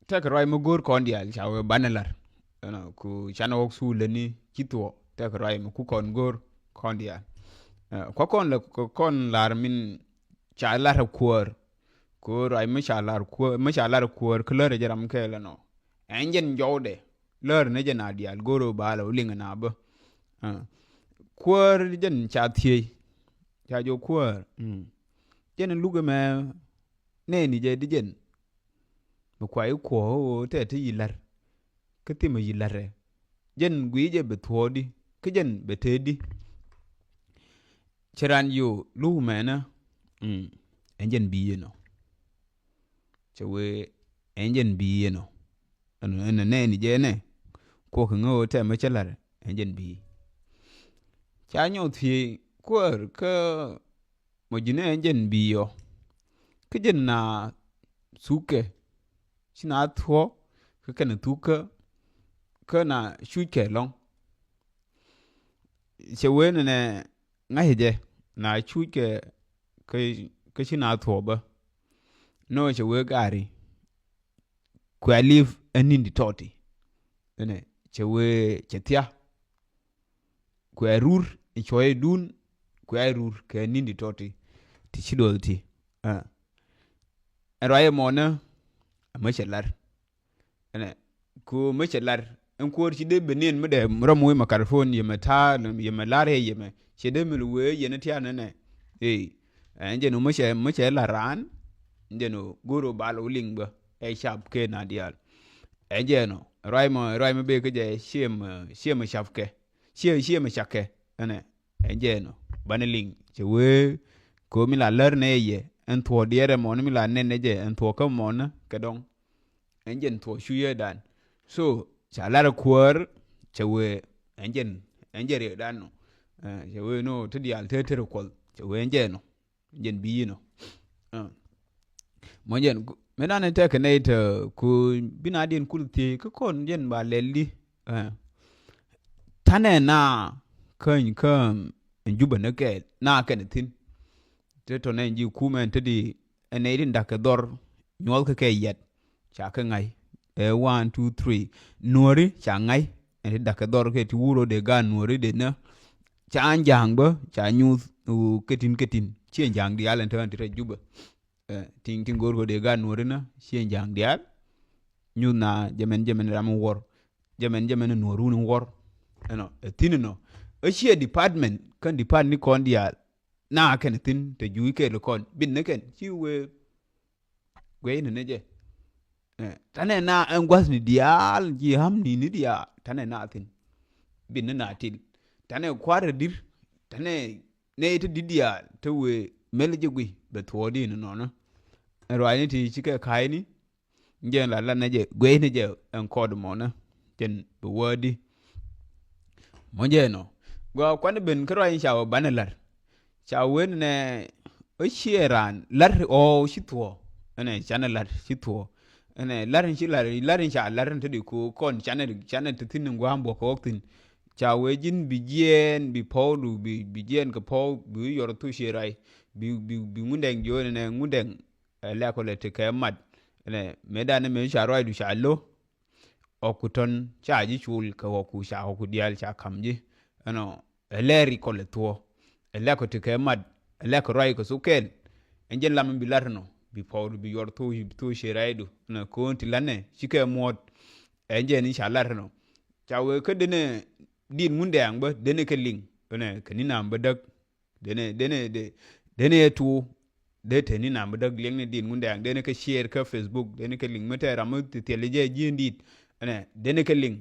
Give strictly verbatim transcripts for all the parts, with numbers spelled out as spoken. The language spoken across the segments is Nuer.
tɛk ruac mi go̱o̱r kɔn diaal ca wee banɛ lar. Ɛnɔ, ku canɛ ɣɔk suulɛ ni ci thuɔɔ tɛk ruac mi ku kɔn go̱o̱r kɔn diaal. Ɛ, kua kɔn lɛ kɔn lar min ca lar ɛ kuäär. Ku ruac mi ca lar kuäär, mi ca lar ɛ kuäär kä lär ɛ jɛ ram kɛɛl ɛnɔ. Ɛn jɛn jɔwdɛ lär ni jɛ na diaal go̱o̱r ɛ baalɛ wä liŋ ɛ na bä. Ɛ, kuäär jɛn ca thiec. Ca jɔ kuäär. Mm. Jɛn luk ɛmɛ nɛɛni jɛ di jɛn. Mi kuay kuɔ̱ɔ̱k ɣöö tɛt ti yi la̱r. Kä thimɛ yi la̱rɛ. Jɛn guiy jɛ bɛ thuɔɔdi. Kä jɛn bɛ tëëdi. Cɛ raan yo luk mɛnä. Mm. Ɛn jɛn bi yɛn ɔ. Cɛ wee ɛn jɛn bi yɛn ɔ. Ɛn ɛn nɛɛni jɛ nɛ. Kuɔk ŋä ɣöö tɛmɛ cɛ la̱rɛ. Ɛn jɛn bi. Ca nyɔk thiee kuäär kä mɔ ji̱n ɛ jɛn bi̱i̱ ɔ. Kä jɛn na thukɛ ci na thuɔ̱k kä kɛn thukä kä na cuckɛ lɔ̱ŋ. Cɛ wee nɛnɛ ŋa̱cɛ jɛ na cuckɛ kä, kä ci na thuɔ̱k bä. Nɔ cɛ wee gaari kuɛ liv ɛ ni̱n di tɔti. Ɛnɛ cɛ wee cɛ thia. Kuɛ rur in cuɔyɛ dun kuɛ rur kɛ ni̱n di tɔti ti ci duɔth ti. Ɛ ruayɛ mɔnä. Ɛ mä cɛ lar ɛnɛ ku mä cɛ lar ɛn kuɔr ci dee ben niɛn mi dɛ rɔm wee makarfon yɛmɛ ta̱a̱ yɛmɛ lar yɛ yɛmɛ cɛ dee mi wee yɛn tian ɛnɛ. Ee ɛn jɛn wä mä cɛ mä cɛ lar raan. Jɛn wä go̱r wä bal wä liŋ bä ɛ cap kɛ na diaal. Ɛ jɛn wä ruay mɔ ruay mɔ bee kä jɛ ciɛ mɛ ciɛ mɛ cap kɛ. Ciɛ ciɛ mɛ cakɛ ɛnɛ. Ɛn jɛ ɛnɔ banɛ liŋ cɛ wee. Kɛ mi la lär nɛ yɛ ɛn thuɔɔ diɛɛrɛ mɔni mi la nɛn nɛ jɛ ɛn thuɔɔ kä mɔni kɛ dɔŋ. Ɛn jɛn thuɔɔ cu yɛ dan. So ca lar kuäär cɛ wee ɛn jɛn ɛn jɛ riɛk dan nɔ. Cɛ wee nɔ ti diaal te te rɛ kuɔth cɛ wee ɛn jɛ ɛnɔ. Jɛn bi yinɔ mɔ jɛn mi nan tɛk nɛy tɛ ku bi na diɛn kul thiec kä kɔn jɛn ba lɛl di. Tanɛ na käny kä jubä ni kɛɛl na kɛn thin. Te tɔ nɛn ji kumɛn te di ɛ nɛy tin da̱k kɛ dhɔr nyuɔth kɛ kɛ yɛt. Ca kä ŋa̱c ɛ one two three nuɔri ca ŋa̱c. Ɛn ti da̱k kɛ dhɔr kɛ ti wuro de gan nuɔri de nä. Ca ja̱a̱ŋ bä ca nyuth kä tin kä tin ciɛ ja̱a̱ŋ diaal ɛn te ɣän ti rɛc jubä. Tiŋ tiŋ go̱o̱r kɛ de gan nuɔri nä ciɛ ja̱a̱ŋ diaal. Nyuth na jɛmɛn jɛmɛn ram in wuɔr jɛmɛn jɛmɛn in nuɔr wun in wuɔr. Ɛnɔ ɛ thin inɔ ɛ ciɛ department kän department ni kɔn diaal. Na kɛn thin te juuc kɛɛl kɔn bin ni kɛn ci wee guɛy ni ni jɛ. Tanɛ na ɛn gua̱thni diaal ji̱ hamni ni diaal tanɛ na thin. Bin ni na til tanɛ kua̱r ɛ dir tanɛ nɛ iti di diaal te wee mel ji̱ gui bɛ thuɔɔdi ni nɔnɔ. Ɛn ruaacni ti cikɛ ka̱a̱cni jɛ la la nɛ jɛ guɛyni jɛ ɛn kɔɔd mɔnä. Jɛn bɛ wäärdi mɔ jɛ nɔ gua kuan ben kä ruac in ca wä banɛ lar. Ca wen nɛ ɛ ciɛ raan lar ɔ ci thuɔɔ. Ɛnɛ canɛ lar ci thuɔɔ. Ɛnɛ lar in ci lar lar in ca lar in te di ko kɔn canɛ canɛ te thin in gua̱a̱m buɔk kɛ wɔk thin. Ca wee ji̱n bi jiɛɛn bi pɔw du bi bi jiɛɛn kɛ pɔw bi yɔr thu ciɛ ray. Bi bi bi ŋundɛŋ jiɔn ɛnɛ ŋundɛŋ. Ɛ lɛk kɔ lɛ ti kɛ mat ɛnɛ mëë dan ɛmɛ ca ruac du ca lo. Ɣɔku tɔn ca ji̱ cul kɛ ɣɔku ca ɣɔku diaal ca ka̱m ji̱. Ɛnɔ ɛ lɛɛri kɔl ɛ thuɔɔ. Ɛ lɛk kɔ ti kɛ mat ɛ lɛk kɔ ruac kɛ thuk kɛɛl. Ɛn jɛn lam in bi lat ɛnɔ bi pɔwdu bi yuɔr thuk thuk ci rɛydu ɛnɔ ko̱o̱n ti lat nɛ ci kɛ muɔ̱ɔ̱t. Ɛn jɛn in ca lat ɛnɔ ca wee kä denɛ diit ŋundɛɛŋ bä denɛ kɛ liŋ ɛnɛ kɛ ni naam bä däk. Denɛ denɛ de denɛ yɛ tuur. Dee te ni nam bi däk liɛŋ ni din ŋundɛɛŋ denɛ kɛ share kä Facebook denɛ kɛ liŋ mi tɛ ram mi ti thil jɛ ji̱ in dit. Ɛnɛ denɛ kɛ liŋ.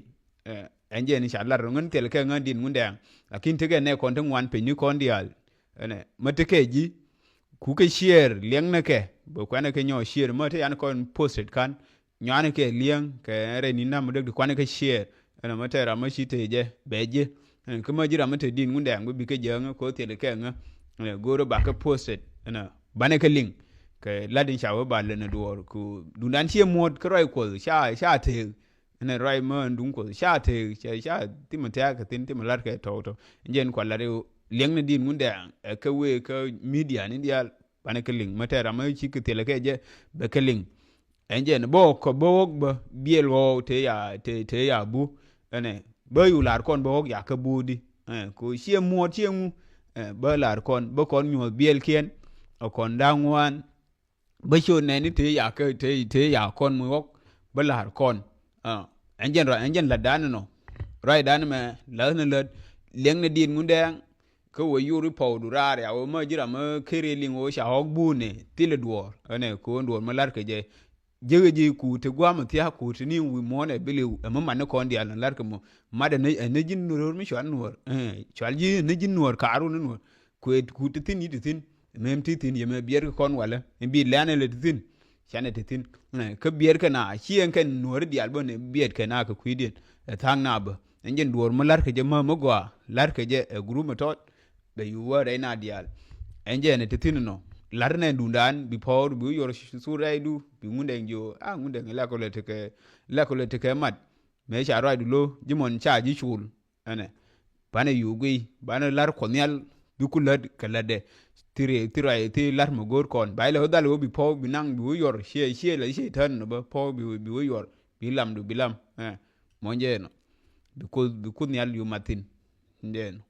Ɛn jɛ ni ca lar ŋän thil kɛ ŋän din ŋundɛɛŋ. Lakin tekɛ nɛ kɔn ti ŋuan piny ni kɔn diaal. Ɛnɛ mi tekɛ ji̱ ku kɛ share liɛŋ ni kɛ bɛ kuɛnɛ kɛ nyɔ share mi te yan kɔn posted kan. Nyuani kɛ liɛŋ kɛ rɛy ni nam mi däk di kuani kɛ share. Ɛnɔ mi tɛ ram mi ci te jɛ bɛ ji̱. Ɛnɔ kä mi ji̱ ram mi te din ŋundɛɛŋ bi bi kɛ jɛ ŋä ko thil kɛ ŋä. Ɛnɔ go̱o̱rä ba kɛ posted ɛnɔ banɛ kɛ liŋ. Kɛ lat in ca wä ba lɛ ni duɔɔr ku dundan ciɛ muɔt kä ruac kuɔth ca ca teek. Ɛnɔ ruac mi ɛn duŋ kuɔth ca teek ca ca thimɛ tɛ̈ɛ̈k kɛ thin thimɛ lat kɛ tɔw tɔw. Jɛn kua lat i̱ liɛŋ ni din ŋundɛɛŋ ɛ kɛ wee kä media ni diaal. Banɛ kɛ liŋ mi tɛ ram mi ci kɛ thil kɛ jɛ bɛ kɛ liŋ. Ɛn jɛn bä ɣɔk kɔ bä ɣɔk bä biɛl ɣɔw te ya te te ya bu. Ɛnɛ bä yu lar kɔn bä ɣɔk ya kä bu di. Ɛ ko ciɛ muɔt ciɛ ŋu. Ɛ bä lar kɔn bä kɔn nyuɔth biɛl kiɛn. Ɛ kɔn da̱ŋ wan bä ciö nɛni te ya kä te te ya kɔn mu ɣɔk bä lar kɔn. Ɛ ɛn jɛn ra ɛn jɛn la dan nɔ. Ruac dan mɛ lath ni lät liɛŋ ni diet ŋun dɛɛŋ. Kä wee yuri pɔw du raar ya wee mä ji̱ ram mä ker yɛ liŋ wee ca ɣɔk buuni thilɛ duɔɔr. Ɛnɛ ko̱o̱n duɔɔr mä la̱rkɛ jɛ. Ji̱ ji̱ kuut ti gua̱a̱m thia̱a̱k kuut ti ni wi̱i̱ muɔ̱ɔ̱n ɛ biliw ɛmɛ man ni kɔn diaal ni la̱rkɛ mɔ. Mat ɛnɛ ji̱ nuɔr mi cual nuɔr. Cual ji̱ ɛnɛ ji̱ nuɔr kaarun ni nuɔr. Kuet kuut ti thi̱n yi̱ ti thi̱n. Mem ti thi̱n yemɛ biɛr kɛ kɔn walɛ in bi lɛn ɛlɛ ti thi̱n. Canɛ ti thi̱n. Kä biɛr kɛ na ci ɛn kɛn nuɔr diaal bä ni biɛt kɛ na kɛ kui̱diɛn. Ɛ tha̱a̱ŋ na bä ɛn jɛn duɔɔr mi la̱rkɛ jɛ mä mi gɔaa la̱rkɛ jɛ ɛ gurup mi tɔt. Bɛ yu wä rɛy na diaal. Ɛn jɛ ɛn ti thi̱n nɔ. La̱r nɛ dundan bi pɔɔr bi wä yuɔr thur rɛydu bi ŋundɛŋ jiö a ŋundɛŋ lɛkɔlɛ tekɛ lɛkɔlɛ tekɛ mat. Mëë ca ruacdu lo ji̱ mɔn ca ji̱ cul. Ɛnɛ banɛ yu guiy banɛ la̱r kuɔth nhial. Bi ku lät kɛ lätdɛ. Thi ruac thi la̱r mɛ go̱o̱r kɔn ba ilɛ wä dhal wä bi pɔɔr bi naŋ bi wä yuɔr ciɛ ciɛ lɛ ciɛ tän nɔ bä pɔɔr bi wä yuɔr. Bi lamdu bi lam. Mɔn jɛ ɛnɔ. Bi kuoth bi kuoth nhial yu mathin. Jɛ ɛnɔ.